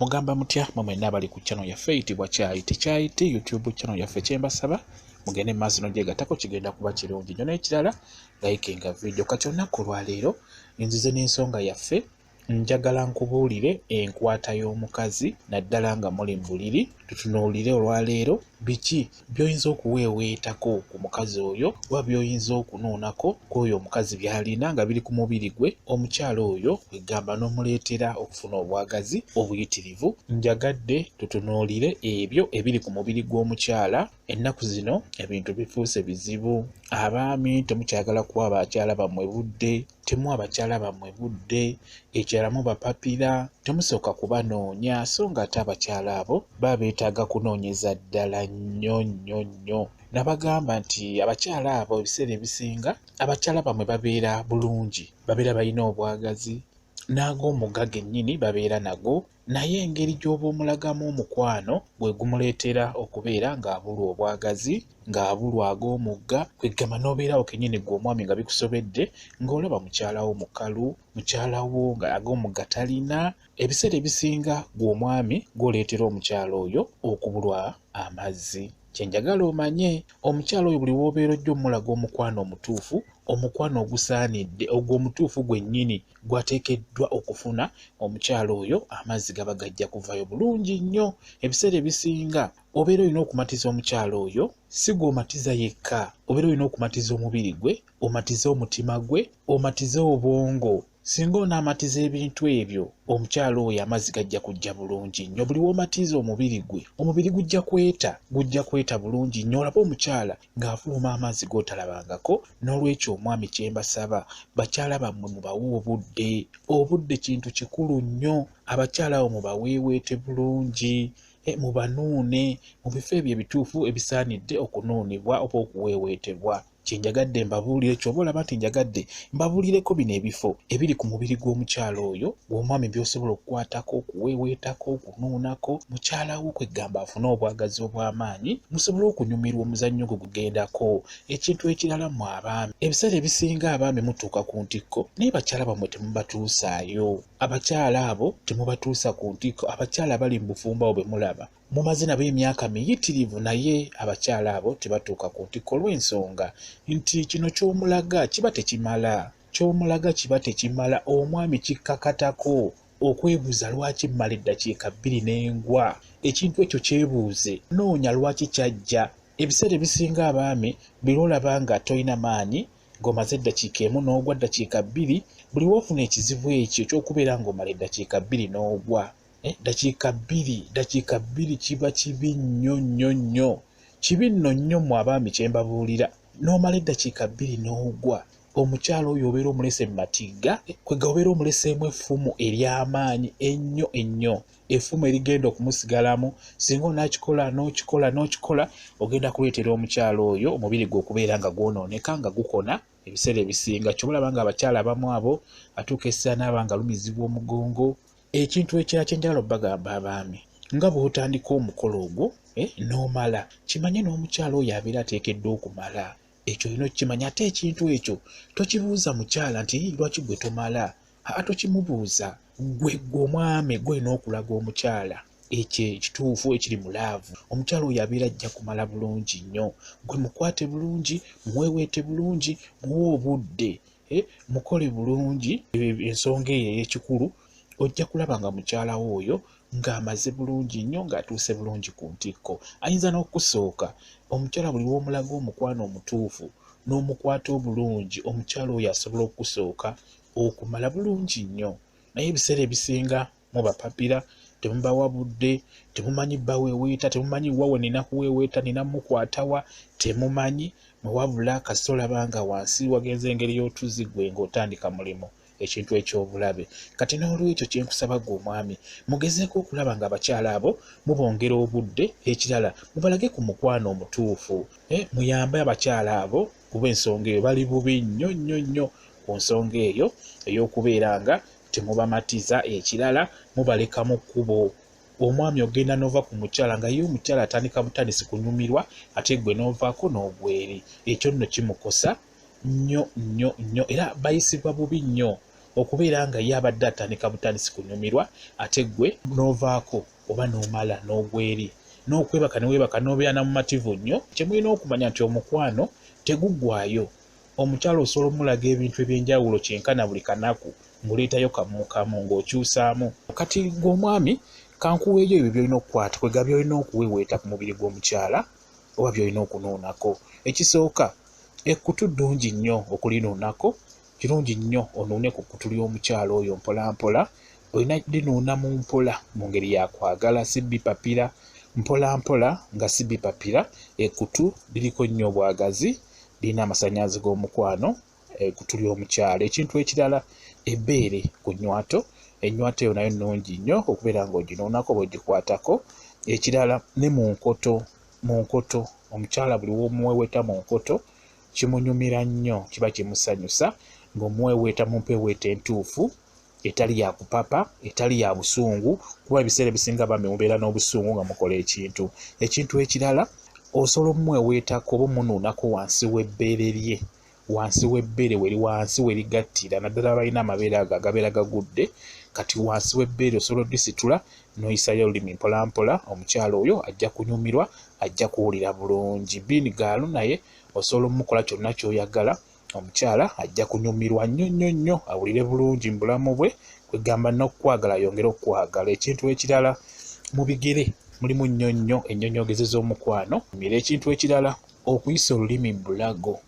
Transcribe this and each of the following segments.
Mugamba mutya mwe mwenna abali ku channel yaffe eyitibwa Kyayi Tekyayiti YouTube channel yaffe, kyembasaba mugende mu maaso n'ogyegattako, kigenda kuba kirungi nnyo. N'ekirala, likinga video. Kati olunaku olwaleero nzize n'ensonga yaffe. Njagala nkubuulire enkwata y'omukazi, naddala nga muli mu buliri. Tutunuulire olwaleero biki by'oyinza okuweeweetako ku mukazi oyo, oba by'oyinza okunuunako ku oyo omukazi by'alina nga biri ku mubiri gwe, omukyala oyo kwegamba n'omuleetera okufuna obwagazi obuyitirivu. Njagadde tutunuulire ebyo ebiri ku mubiri gw'omukyala. Ennaku zino ebintu bifuuse bizibu. Abaami temukyagala kuwa bakyala bammwe budde, temuwa bakyala bammwe budde, ekirala mubapapira, temusooka kubanoonya, so ng'ate abakyala abo baba beetaaga kunoonyeza ddala nnyo nnyo nnyo. Nabagamba nti abakyala abo ebiseera ebisinga abakyala bammwe babeera bulungi, babeera balina obwagazi, n'ag'omugga gennyini babeera nago, naye engeri gy'oba omulagamu omukwano gwe gumuleetera okubeera ng'abulwa obwagazi, ng'abulwa ag'omugga. Kweggamba n'obeerawo kennyini ggwe omwami nga bikusobedde, ng'olaba mukyala wo mukalu, mukyala wo nga ag'omugga talina. Ebiseera ebisinga ggwe omwami gw'oleetera omukyala oyo okubulwa amazzi. Kye njagala omanye, omukyala oyo buli w'obeera ojja omulaga omukwano omutuufu, omukwano ogusaanidde, ogwo omutuufu gwennyini gw'ateekeddwa okufuna, omukyala oyo amazzi gaba gajja kuvayo bulungi nnyo. Ebiseera ebisinga obeera olina okumatiza omukyala oyo, si gw'omatiza yekka, obeera olina okumatiza omubiri gwe, omatize omutima gwe, omatize obwongo. Singa onaamatiza ebintu ebyo, omukyala oyo amazzi gajja kujja bulungi nnyo. Buli w'omatiza omubiri gwe, omubiri gujja kweta, gujja kweta bulungi nnyo. Olabe omukyala ng'afuluma amazzi g'otalabangako. N'olwekyo omwami kye mbasaba, bakyala bammwe mubawe obudde. Obudde kintu kikulu nnyo. Abakyala abo mubaweeweete bulungi, mubanuune mu bifo ebyo ebituufu ebisaanidde okunuunibwa oba okuweeweetebwa. Kye njagadde mbabuulire, ky'oba olaba nti njagadde mbabuulireko bino ebifo ebiri ku mubiri gw'omukyala oyo gw'omwami by'osobola okukwatako, okuweeweetako, okunuunako mukyala wo, kweggamba afune obwagazi obw'amaanyi, musobole okunyumirwa omuzannyo gwe gugendako. Ekintu ekirala, mmwe abaami, ebiseera ebisinga abaami mutuuka ku ntikko naye bakyala bammwe temubatuusaayo. Abakyala abo temubatuusa ku ntikko. Abakyala abali mu bufumbo abo be mulaba mumaze nabo emyaka miyitirivu, naye abakyala abo tebatuuka ku ntikko olw'ensonga nti kino ky'omulaga kiba tekimala. Ky'omulaga kiba tekimala. Omwami kikkakatako okwebuuza lwaki mmala eddakiika 2 n'engwa. Ekintu ekyo kyebuuze, noonya lwaki kyajja. Ebiseera ebisinga abaami buli lw'olaba nga tolina maanyi, ng'omaze eddakiika 1 n'ogwa, ddakiika 2, buli w'ofuna ekizibu ekyo eky'okubeera ng'omala eddakiika 2 n'ogwa, ddakiika 2, ddakiika 2 kiba kibi nnyo nnyo nnyo. Kibi nno nnyo mmwe abaami kye mbabuulira. N'omala eddakiika 2 n'ogwa, omukyala oyo obeera omulese mu matigga, kwegga obeera omuleseemu effumu ery'amaanyi ennyo ennyo, effumu erigenda okumusigalamu. Singa onaakikola n'okikola n'okikola, ogenda kuleetera omukyala oyo omubiri gwe okubeera nga gwonooneka, nga gukona. Ebiseera ebisinga ky'oba olaba nga abakyala abamu abo atuuka essaawa n'aba nga alumizibwa omugongo. Ekintu ekirala kye njagala obbagamba abaami, nga bw'otandika omukolo ogwo n'omala, kimanye n'omukyala oyo abeera ateekeddwa okumala. Ekyo olina okukimanya. Ate ekintu ekyo tokibuuza mukyala nti lwaki gwe tomala. Aa, tokimubuuza. Ggwe ggwe omwami gwe olina okulaga omukyala ekyo ekituufu ekiri mu laavu. Omukyala oyo abeera ajja kumala bulungi nnyo. Ggwe mukwate bulungi, muweeweete bulungi, muwe obudde, mukole bulungi ensonga eyo ey'ekikulu, ojja kulaba nga mukyala wo oyo ng'amaze bulungi nnyo, ng'atuuse bulungi ku ntikko. Ayinza n'okukusooka. Omukyala buli w'omulaga omukwano omutuufu n'omukwata obulungi, omukyala oyo asobola okukusooka okumala bulungi nnyo. Naye ebiseera ebisinga mubapapira, temubawa budde, temumanyi baweeweeta, temumanyi wa we nina kuweeweeta, nina mukwata wa, temumanyi. Mwe wabula kasita olaba nga wansi wagenze engeri y'otuzzi, ggwe ng'otandika mulimu, ekintu eky'obulabe. Kati n'olwekyo kye nkusaba ggwe omwami, mugezeeko okulaba nga abakyala abo mubongera obudde. Ekirala, mubalage ku mukwano omutuufu, muyambe abakyala abo, kuba ensonga eyo bali bubi nnyo nnyo nnyo ku nsonga eyo ey'okubeera nga temubamatiza. Ekirala, mubaleka mu kkubo. Omwami ogenda n'ova ku mukyala nga ye omukyala atandika butandisi kunyumirwa, ate ggwe n'ovaako n'ogwa eri. Ekyo nno kimukosa nnyo nnyo nnyo, era bayisibwa bubi nnyo. okubeera nga ye abadde atandika butandisi kunyumirwa ate ggwe n'ovaako oba n'omala n'ogwa eri n'okwebaka ne weebaka n'obeera na mumativu nnyo. Kye mulina okumanya nti omukwano teguggwaayo. Omukyala osobola omulaga ebintu eby'enjawulo kyenkana buli kanaku ng'oleetayo kamu kamu ng'okyusaamu. Kati ggwe omwami kankuweeyo ebyo by'olina okukwata kwega by'olina okuweweeta ku mubiri gw'omukyala oba by'olina okunuunako. Ekisooka, ekkutu ddungi nnyo okulinuunako. Kirungi nnyo onuune ku kkutu ly'omukyala oyo mpolampola. Olina linuuna mu mpola mu ngeri ya kwagala, si bipapira. Mpolampola nga si bipapira. Ekkutu liriko nnyo obwagazi, lirina amasannyalaze g'omukwano, ekkutu ly'omukyala. Ekintu ekirala, ebbeere ku nnywato. Ennywato eyo nayo nnungi nnyo okubeera ng'oginuunako oba ogikwatako. Ekirala ne mu nkoto, mu nkoto omukyala buli w'omuweweeta mu nkoto kimunyumira nnyo, kiba kimusanyusa ng'omuweweeta mu mpeweeta entuufu etali ya kupapa, etali ya busungu, kuba ebiseera ebisinga bambi mubeera n'obusungu nga mukola ekintu. Ekintu ekirala osobola omuweweetako oba omunuunako wansi w'ebbeere lye, wansi w'ebbeere weri wansi we ligattira, naddala abalina amabeere ago agabeera gagudde. Kati wansi w'ebbeere osobola oddisitula n'oyisayo olulimi mpolampola, omukyala oyo ajja kunyumirwa, ajja kuwulira bulungi. Bean girl naye osobola omukola kyonna ky'oyagala, omukyala ajja kunyumirwa nnyo nnyo nnyo, awulire bulungi mu bulamu bwe, kwegamba n'okukwagala ayongere okukwagala. Ekintu ekirala, mu bigere mulimu nnyo nnyo ennyonyoogeze z'omukwano. Ekintu ekirala, okuyisa olulimi mu bulago.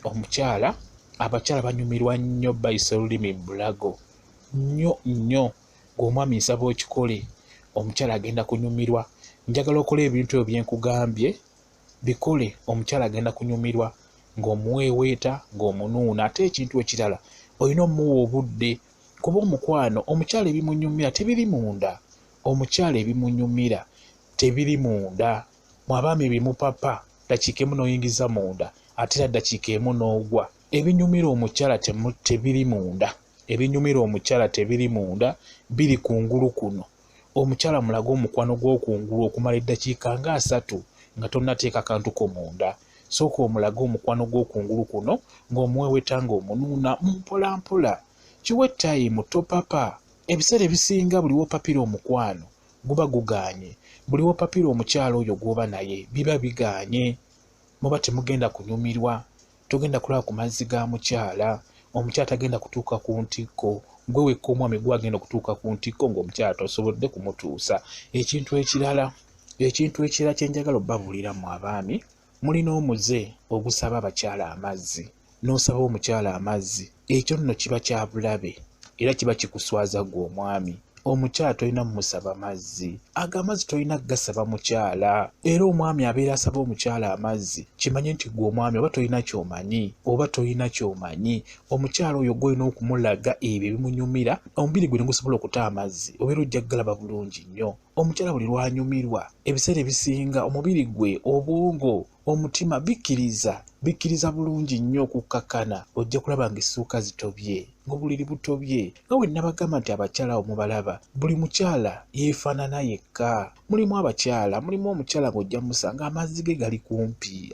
Omukyala, abakyala banyumirwa nnyo bayisa olulimi mu bulago nnyo nnyo. Ggwe omwami nsaba okikole, omukyala agenda kunyumirwa. Njagala okole ebintu ebyo bye nkugambye, bikole, omukyala agenda kunyumirwa ng'omuweeweeta, ng'omunuuna. Ate ekintu ekirala, olina omuwa obudde kuba omukwano omukyala ebimunyumira tebiri munda. Omukyala ebimunyumira tebiri munda. Mwe abaami bimupapa, ddakiika emu n'oyingiza munda, ate era ddakiika emu n'ogwa. Ebinyumira omukyala tebiri munda. Ebinyumira omukyala tebiri munda, biri kungulu kuno. Omukyala mulage omukwano gw'okungulu okumala eddakiika nga asatu nga tonnateeka kantu ko munda. Sooka omulage omukwano gw'okungulu kuno ng'omuweweeta ng'omunuuna mu mpolampola. Kiwe tayimu, topapa. Ebiseera ebisinga buli w'opapira omukwano guba gugaanye. Buli w'opapira omukyala oyo gw'oba naye biba bigaanye. Muba temugenda kunyumirwa, togenda kulaba ku mazzi ga mukyala, omukyala tagenda kutuuka ku ntikko. Ggwe wekka omwami ggwe agenda okutuuka ku ntikko ng'omukyala tosobodde kumutuusa. Ekintu ekirala, ekintu ekirala kye njagala obbabuulira mmwe abaami, mulina omuze ogusaba abakyala amazzi. N'osaba omukyala amazzi, ekyo nno kiba kya bulabe era kiba kikuswaza ggwe omwami. Omukyala tolina mmusaba mazzi. Ago amazzi tolina ggasaba mukyala. Era omwami abeera asaba omukyala amazzi, kimanye nti ggwe omwami oba tolina ky'omanyi, oba tolina ky'omanyi. Omukyala oyo gw'olina okumulaga ebyo ebimunyumira, omubiri gwe ne gusobola okuta amazzi, obeera ojja kugalaba bulungi nnyo. Omukyala buli lw'anyumirwa, ebiseera ebisinga omubiri gwe, obwongo, omutima bikkiriza, bikkiriza bulungi nnyo okukkakkana, ojja kulaba ng'essuuka zitobye, ng'obuliri butobye. Nga bwe nnabagamba nti abakyala abo mubalaba, buli mukyala yeefaanana yekka. Mulimu abakyala, mulimu omukyala ng'ojja mmusanga amazzi ge gali kumpi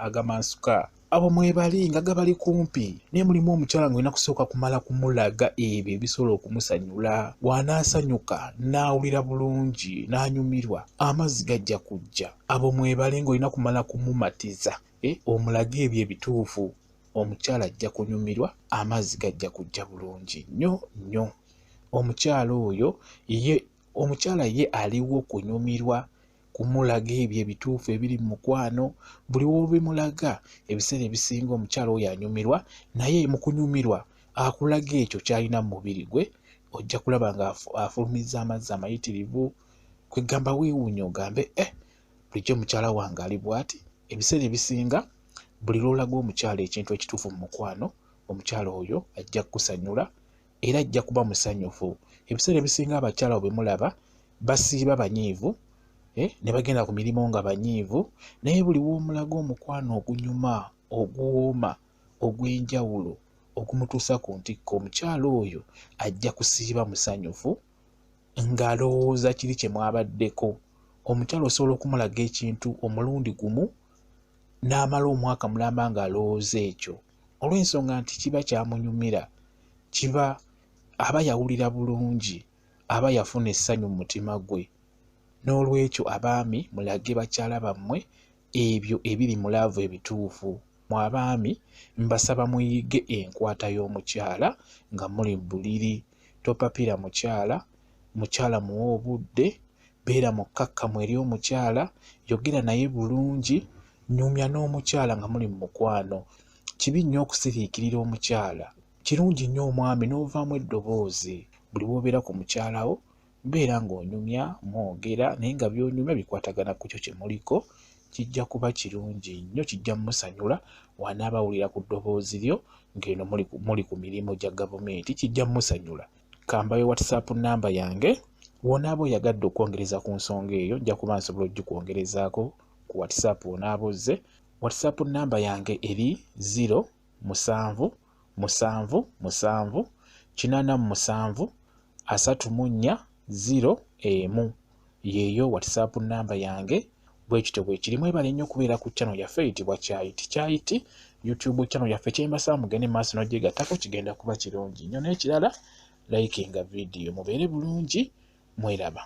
agamansuka. Abo mwebali nga gabali kumpi. Naye mulimu omukyala ng'olina kusooka kumala kumulaga ebyo ebisobola okumusanyula. Bw'anaasanyuka n'awulira bulungi n'anyumirwa, amazzi gajja kujja. Abo mwebale ng'olina kumala kumumatiza, omulage ebyo ebituufu. Omukyala ajja kunyumirwa, amazzi gajja kujja bulungi nnyo nnyo. Omukyala oyo ye, omukyala ye aliwo kunyumirwa, kumulaga ebyo ebituufu ebiri mu mukwano. Buli w'obimulaga ebiseera ebisinga omukyala oyo anyumirwa, naye mu kunyumirwa akulaga ekyo ky'alina mu mubiri gwe. Ojja kulaba nga afulumizza amazzi amayitirivu, kwegamba weewuunye ogambe, eh, bulijjo mukyala wange ali bw'ati. Ebiseera ebisinga buli lw'olaga omukyala ekintu ekituufu mu mukwano, omukyala oyo ajja kukusanyula era ajja kuba musanyufu. Ebiseera ebisinga abakyala abo be mulaba basiiba banyiivu, ne bagenda ku mirimu nga banyiivu, naye buli w'omulaga omukwano ogunyuma, oguwooma, ogw'enjawulo, ogumutuusa ku ntikko, omukyala oyo ajja kusiiba musanyufu ng'alowooza kiri kye mwabaddeko. Omukyala osobola okumulaga ekintu omulundi gumu n'amala omwaka mulamba ng'alowooza ekyo, olw'ensonga nti kiba kyamunyumira, kiba Aba yawulira bulungi, aba yafuna essanyu mu mutima gwe. N'olwekyo abaami mulage bakyala bammwe ebyo ebiri mu laavu ebituufu. Mwe abaami mbasaba muyige enkwata y'omukyala nga muli mu buliri. Topapira mukyala, mukyala muwe obudde, beera mukkakkamu eri omukyala, yogera naye bulungi, nyumya n'omukyala nga muli mu mukwano. Kibi nnyo okusiriikirira omukyala. Kirungi nnyo omwami n'ovaamu eddoboozi. Buli w'obeera ku mukyala wo, beera ng'onyumya, mwogera, naye nga by'onyumya bikwatagana ku kyo kye muliko. Kijja kuba kirungi nnyo, kijja mmusanyula w'anaaba awulira ku ddoboozi lyo ng'eno muli ku mirimu gya gavumenti, kijja mmusanyula. Kambawe WhatsApp nnamba yange, w'onaaba oyagadde okwongereza ku nsonga eyo, nja kuba nsobola ogikwongerezaako ku WhatsApp w'onaaba ozze. WhatsApp nnamba yange eri 0 7 7 7 87 34 0 1. Yeeyo WhatsApp nnamba yange. Bwe kityo bwe kiri. Mwebale nnyo okubeera ku channel yaffe eyitibwa Kyayiti Kyayiti YouTube channel yaffe. Kyembasaba mugende maaso n'ogyegattako, kigenda kuba kirungi nnyo. N'ekirala, likinga vidiyo, mubeere bulungi, mweraba.